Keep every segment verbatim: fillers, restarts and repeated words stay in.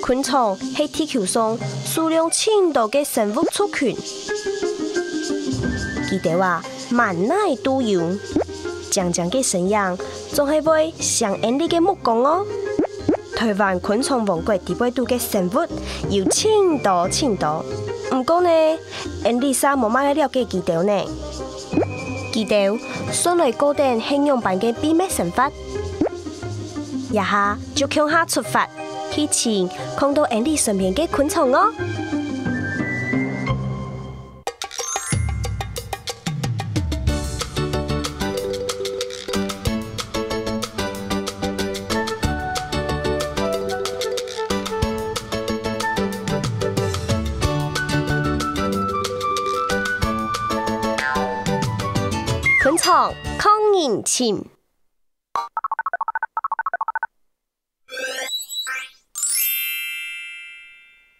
昆蟲係地球上數量盡多个生物族群。佢兜啊，滿哪都有，靚靚个身影，總係會吸引人个目光哦。臺灣昆蟲王國底背肚个生物有盡多盡多，毋過呢，人類煞無麼个了解佢兜呢。佢兜算來過等係仰般个秘密生活。這下就共下出發，去尋囥到人類身邊个昆蟲哦。 昆蟲抗人情。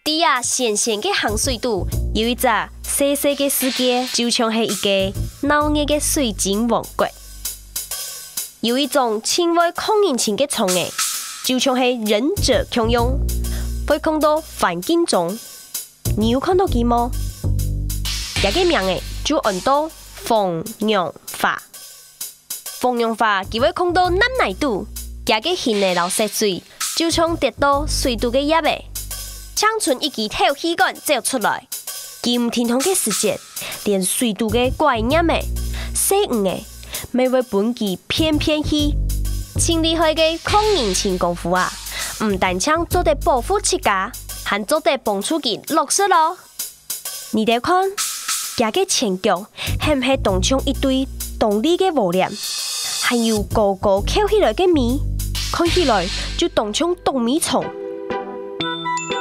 在這淺淺个坑水肚，有一隻細細个世界，就像係一個鬧熱个水晶王國。有一種盡會抗人情个蟲仔，就像係忍者共樣，會囥到環境中。你有看到佢無？佢个名仔就安到鳳娘花。 鳳娘花佢會囥到湳泥肚，厥个形仔摎色水，就像跌到水肚个葉仔，淨伸一支透氣管走出來。佢毋停動个時節，連水肚个怪黏仔、細魚仔，乜會分佢騙騙去。盡厲害个抗人情功夫啊，毋單淨做得保護自家，還做得幫助佢落色哦。 你兜看，厥个前腳係毋係當像一對當利个烏臉，還有高高翹起來个尾，看起來就當像啄米蟲。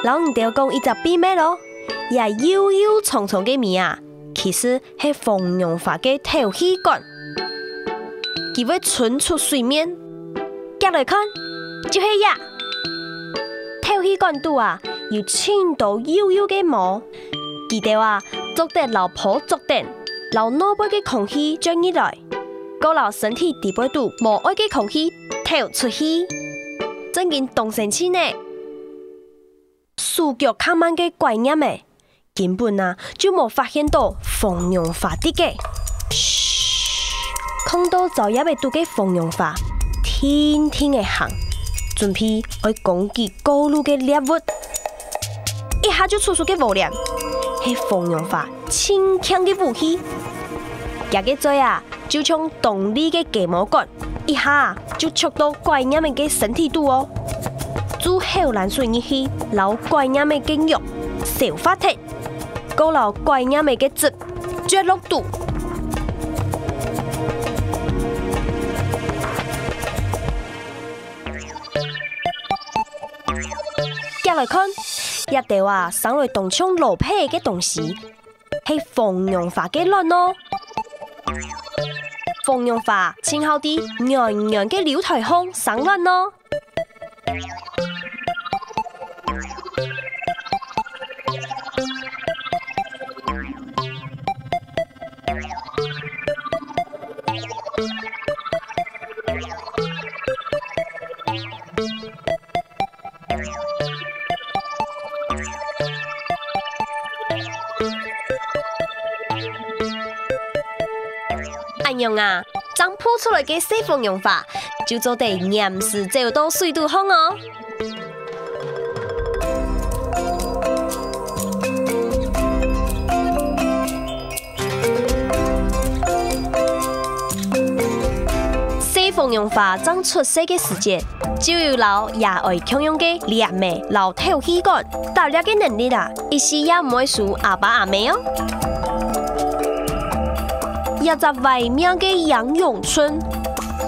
摎你兜講一隻秘密哦，這幼幼長長个尾啊，其實係鳳娘花个透氣管。 佢會伸出水面。遽來看，就係這！透氣管肚啊，有盡多幼幼个毛，佢兜啊，做得摎泡作等，摎外背个空氣啜入來，過摎身體底背肚無愛个空氣敨出去，正經當生趣呢！手腳較慢个怪黏仔， 根本啊，就無發現到鳳娘花在該。噓，囥到棗葉仔肚个鳳娘花，定定仔行，準備愛攻擊過路个獵物。一下就出手个烏臉，係鳳娘花盡強个武器。厥个嘴啊， 就像當利个雞毛管，一下就捉到怪黏仔个身體肚哦。注口涎水入去，摎怪黏仔个肉消化忒，過摎怪黏仔个汁啜落肚。遽來看，這兜啊，生來當像蘿蔔个東西， 係鳳娘花个卵哦。鳳娘花盡好在軟軟个樓臺項生卵哦。 恁樣啊，正孵出來个細鳳娘花，就做得黏時走到水肚項哦。 細鳳娘花正出世个時節，就有摎爺哀共樣个黏仔摎透氣管。打獵个能力啊，一息也毋會輸阿爸阿姆哦。這隻壞命个羊羊春，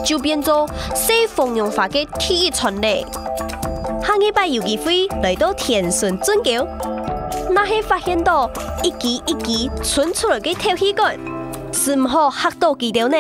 就變做細鳳娘花个第一春咧。下二擺有機會來到田脣圳溝，若係發現到一支一支伸出來个透氣管， 係毋好嚇到佢兜呢。